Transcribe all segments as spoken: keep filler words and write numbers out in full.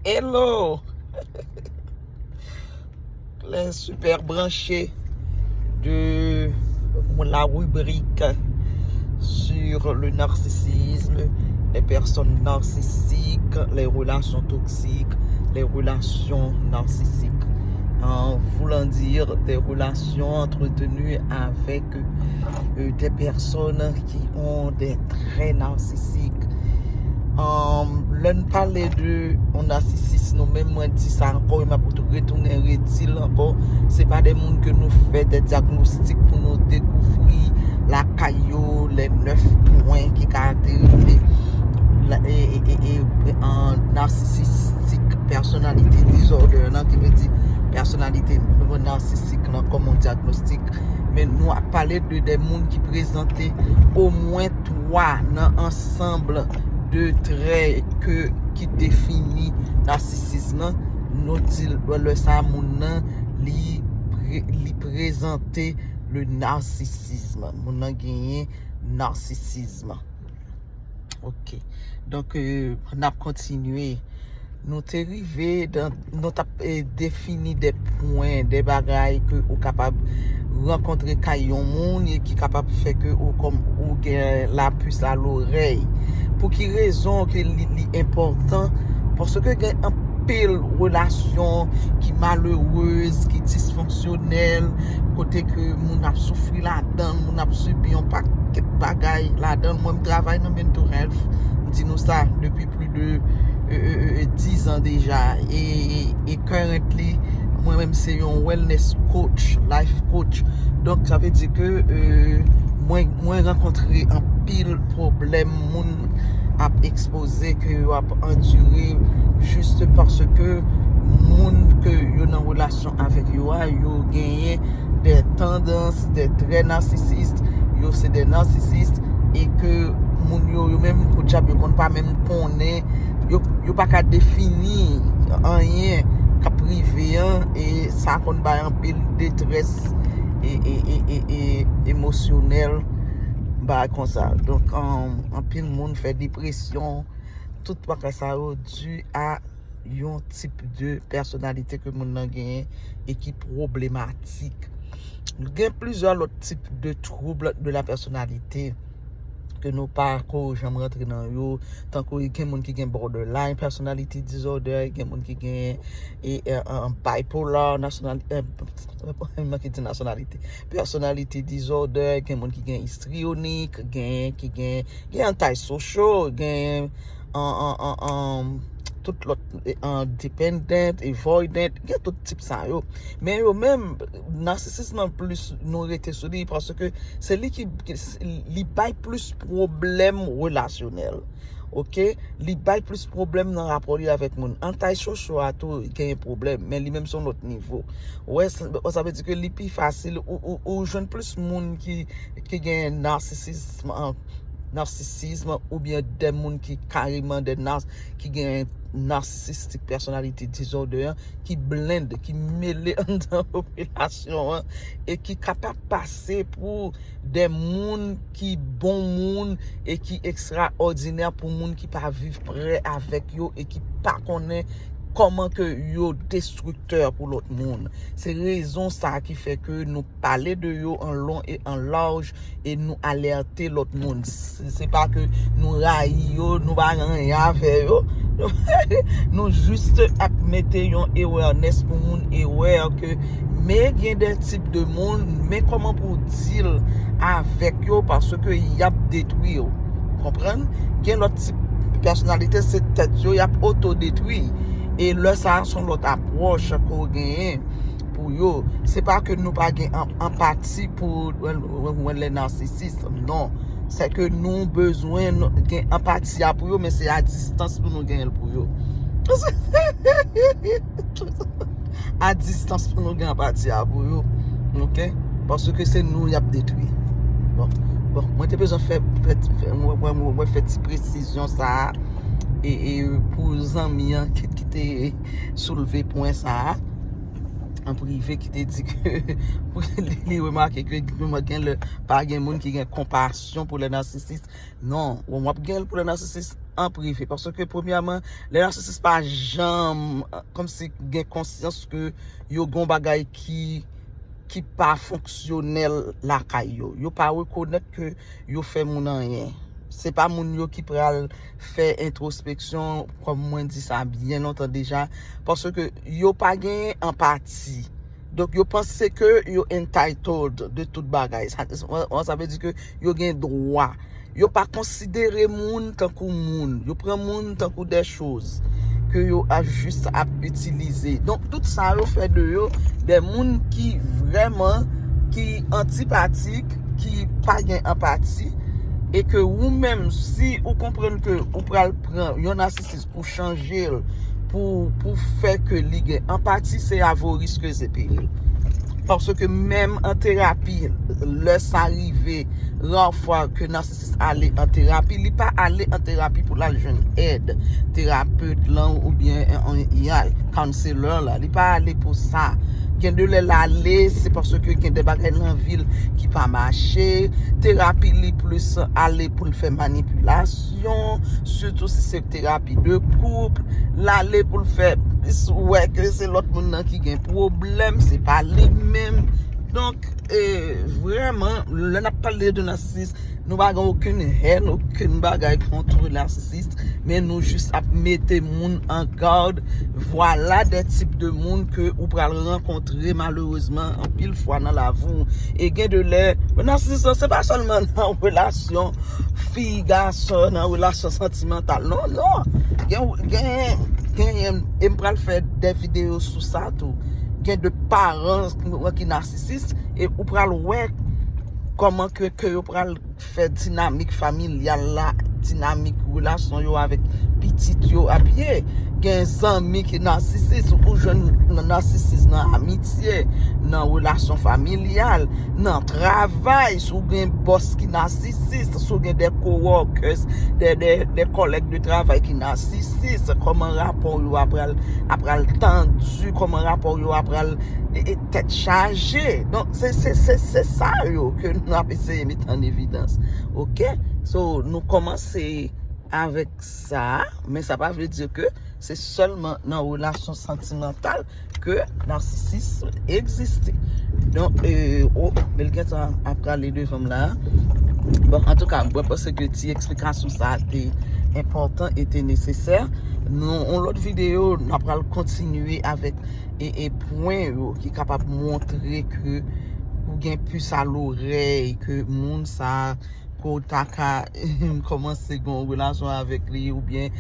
Hello! Les super branchés de la rubrique sur le narcissisme, les personnes narcissiques, les relations toxiques, les relations narcissiques. En voulant dire des relations entretenues avec euh, des personnes qui ont des traits narcissiques. Um, lè n pale de yon nasisis, nou menm, mwen di sa ankò, e m ap retounen redi l ankò, se pa de moun ke nou fè de dyagnostik pou nou dekouvri lakay yo, les neuf points ki karakterize la- e, e, e, e, e, an narcissistic personality disorder nan, ki vle di pèsonalite nasisistik nan kòm yon dyagnostik. Men nou ap pale de de moun ki prezante omwen twa nan ansanm de trè ke, ki defini nasisism nan. Nou di lè sa moun nan li, pre- li prezante le narcissisme. Moun nan genyen nasisism. Ok. Donk, euh, n ap kontinye. Nou te rive dan, nou t ap eh, defini de pwen, de bagay ke ou kapab rankontre kay yon moun e ki kapab fè ke ou kòm ou gen la puce à l'oreille. Pou ki rezon ke li, li enpòtan? Paske gen anpil relasyon ki malerez, ki disfonksyonèl, kote ke moun ap soufri ladan, moun ap sibi yon pakèt bagay ladan. Mwen, m travay nan mental health, m di nou sa depi plis de euh, euh, euh, dizan deja. E, e currently, mwen menm se yon wellness coach, life coach. Donk, sa vle di ke euh, mwen, mwen rankontre anpil pwoblèm moun ap ekspoze, ke yo ap andire, jis paske moun ke yo nan relasyon avèk yo a, yo genyen de tandans, de trè nasisis, yo se de nasisis, e ke moun yo, yo menm, podyab, yo konn pa menm konnen, yo, yo pa ka defini anyen k ap rive an, e sa konn bay anpil detrès e, e, e, e, e emosyonèl, bagay konsa. Donk, um, anpil moun fè depresyon, tout bagay sa yo di a yon tip de pèsonalite ke moun nan genyen e ki pwoblematik. Gen plizyè lòt tip de trouble de la personnalité ke nou pa ko janm rantre nan yo, tankou gen moun ki gen borderline personality disorder, gen moun ki gen e, e, e, bipolar national, e, manke di nationality, personality disorder, gen moun ki gen histrionik, gen ki gen, gen antisocial, gen an, an, an, an, tout lòt, e, an dependent, avoidant, gen tout tip sa yo. Men yo menm, nasisism nan plis nou rete sou li, paske se li ki, ki li bay plis pwoblèm relasyonèl. Ok? Li bay plis pwoblèm nan rapò li avèk moun. Antisocial a tou genyen pwoblèm, men li menm se yon lòt nivo. Ou wè, sa, sa vle di ke li pi fasil, ou, ou, ou jwenn plis moun ki, ki gen nasisism, an, nasisism, oubyen de moun ki kareman de nas, ki gen narcissistic personality disorder an, ki blend, ki mele anndan popilasyon an, e ki kapab pase pou de moun ki bon moun e ki ekstraòdinè pou moun ki pa viv prè avèk yo e ki pa konnen kòman ke yo destriktè pou lòt moun. Se rezon sa ki fè ke nou pale de yo an lon e an laj e nou alète lòt moun. Se, se pa ke nou rayi yo, nou pa gen anyen avè yo. Nou jis ap mete yon awareness pou moun aware ke men gen de tip de moun, men kòman pou w deal avèk yo, paske y ap detwi w. Konprann? Gen lòt tip pèsonalite, se tèt yo, y ap otodetwi. E lè sa a, se yon lòt apwòch ke w genyen pou yo. Se pa ke nou pa gen an- anpati pou, euh, les narcissistes, non. Se ke nou bezwen nou- gen anpati a pou yo, men se a distans pou nou genyen l pou yo. A distans pou nou gen anpati a pou yo. Ok? Paske se nou y ap detwi. Bon, bon, mwen te bezwen fè, fè, fè, mwen, mwen, mwen, mwen fè ti presizyon sa a. E, e pou zanmi an ki, ki te soulve pwen sa a an prive, ki te di ke li, li remake ke gen lè pa gen moun ki gen konpasyon pou les narcissistes. Non, w ap gen l pou les narcissistes, an prive. Paske premyèman, lè narsisist pa janm, kòmsi, gen konsyans ke yo gen yon bagay ki, ki pa fonksyonèl lakay yo. Yo pa rekonèt ke yo fè moun anyen. Se pa moun yo ki pral fè entwospeksyon, kòm mwen di sa byen lontan deja, paske yo pa gen anpati. Donk, yo panse ke yo entitled de tout bagay. Sa, sa, sa vle di ke yo gen dwa. Yo pa konsidere moun tankou moun. Yo pran moun tankou de choz ke yo a jis ap itilize. Donk, tout sa yo fè de yo de moun ki vrèman, ki antipatik, ki pa gen anpati, e ke ou menm, si ou konprann ke ou pral pran yon nasisis pou chanje l, pou, pou fè ke li gen anpati, se a vos risques et périls. Paske menm an terapi, lè sa rive, ra fwa ke nasisis ale an terapi, li pa ale an terapi pou l al jwenn èd terapet lan oubyen yon E I counselor la. Li pa ale pou sa. Gen de lè l ale, se paske gen de bagay nan vi l ki pa mache. Terapi li plis ale pou l fè manipilasyon, sitou si se terapi de koup. L ale pou l fè plis wè ke se lòt moun nan ki gen pwoblèm, se pa li menm. Donk, e, vrèman, lè n ap pale de nasisis, nou pa gen okenn hèn, okenn bagay kont nasisis, men nou jis ap mete moun an gad. Vwala de tip de moun ke ou pral rankontre malerezman anpil fwa nan lavi w. E gen de lè, nasisis lan, se pa sèlman nan relasyon fi, gason, nan relasyon santimantal. Non, non. Gen, gen, gen, e m pral fè de videyo sou sa tou. Gen de paran ki nasisis, e ou pral wè kòman ke, ke yo pral fè dinamik familyal la, dinamik relasyon yo avèk pitit yo ap ye. Gen zanmi ki nasisis, ou jwenn nan nasisis nan amitye, nan relasyon familyal, nan travay, si w gen bòs ki nasisis, si w gen de coworkers, de, de, de kòlèg de travay ki nasisis, kòman rapò yo ap pral, ap pral tandi, kòman rapò yo ap pral, e, e, tèt chaje. Donk, se, se, se, se sa yo ke nou ap eseye mete an evidans. Oke? So, nou kòmanse avèk sa, men sa pa vle di ke se sèlman nan relasyon santimantal ke nasisis egziste. Donk, e, o, men l gentan ap prale devan m la. Bon, antouka, mwen panse ke ti eksplikasyon sa a te enpòtan e te nesesè. Nan yon lòt videyo, n ap pral kontinye avèk e, e pwen yo ki kapab montre ke ou gen pis a lorèy, ke moun sa a, ke w ta ka kòmanse gen yon relasyon avèk li, oubyen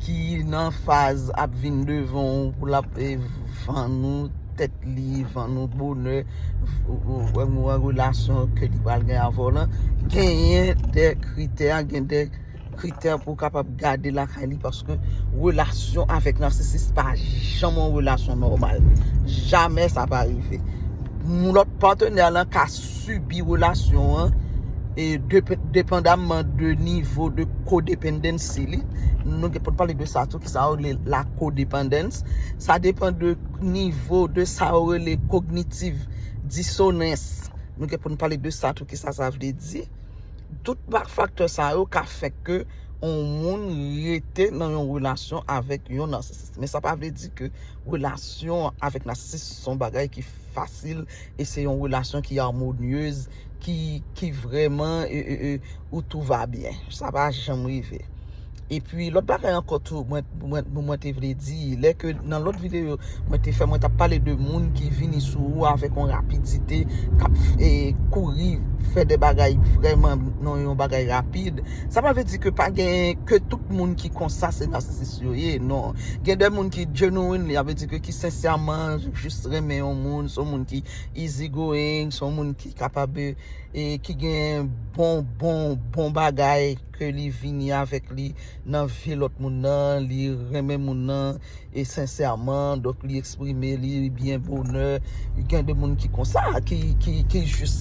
ki nan faz ap vin devan w pou l ap, e, vann ou tèt li, vann ou bonè, ou, ou, ou, ou an relasyon ke li pral gen avè w lan. Genyen de kritè, gen de kritè pou w kapab gade lakay li, paske relasyon avèk nasisis pa janm yon relasyon nòmal. Jamè sa pa rive. Lòt patnè lan ka sibi relasyon an, e dep-, depandamman de nivo de codependency li. Nou gen pou n pale de sa tou, ki sa yo rele la codépendance. Sa depann de nivo de sa yo rele cognitive dissonance. Nou gen pou n pale de sa tou, ki sa sa vle di. Tout pa-, faktè sa yo ka fè ke yon moun rete nan yon relasyon avèk yon nasisis. Men sa pa vle di ke relasyon avèk nasisis se yon bagay ki fasil e se yon relasyon ki amonyez, ki, ki vrèman, e, e, e, ou tout va byen. Sa pa janm rive. Epi, lòt bagay ankò tou, mwen, mwen, mwen te vle di, lè ke nan lòt videyo, mwen te fè, mwen t ap pale de moun ki vini sou ou avèk yon rapidite, k ap, e, kouri, fè de bagay vrèman nan yon bagay rapid. Sa pa vle di ke pa gen, ke tout moun ki konsa se nasisis yo ye, non. Gen de moun ki genuine, sa vle di ke ki sensèman jis renmen yon moun, se yon moun ki easy going, se yon moun ki kapab, e, ki gen bon, bon, bon bagay ke li vini avèk li nan vi lòt moun nan, li renmen moun nan, e sensèman, donk li eksprime li byen bonè. Gen de moun ki konsa, ki, ki, ki jis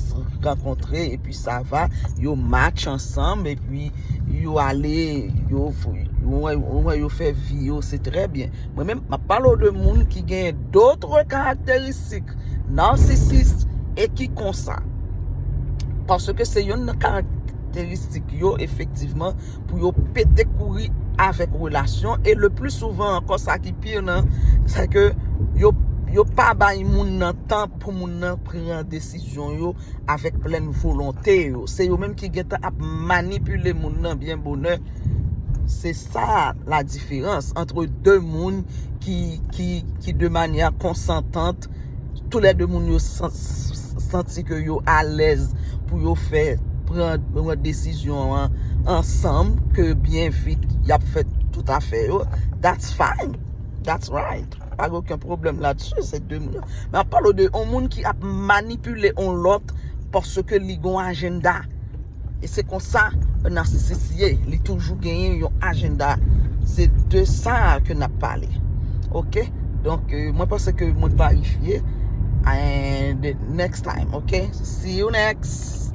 rankontre, epi sa va, yo match ansanm, epi yo ale, yo, yo, yo, yo fè vi yo, se trè byen. Mwen menm, m ap pale w de moun ki gen dotre karakteristik nasisis e ki konsa. Paske se youn nan karakteristik yo, efektivman, pou yo pete kouri avèk relasyon. E le pli souvan ankò, sa ki pi nan, se ke yo, yo pa bay moun nan tan pou moun nan pran desizyon yo avèk plèn volonte yo. Se yo menm ki gentan ap manipile moun nan byen bonè. Se sa la diferans antre de moun ki, ki, ki de manyè konsantant, toulède moun yo san- santi ke yo alèz pou yo fè pran, pran desizyon an ansanm, ke byen vit y ap fè tout afè yo. That's fine. That's right. Pa gen okenn pwoblèm ladsi, se de moun. Men ap pale de yon moun ki ap manipile yon lòt paske li gen yon ajanda. E se konsa yon nasisis ye. Li toujou genyen yon ajanda. Se de sa ke n ap pale. Ok? Donk, euh, mwen panse ke mwen klarifye. And next time, ok? See you next.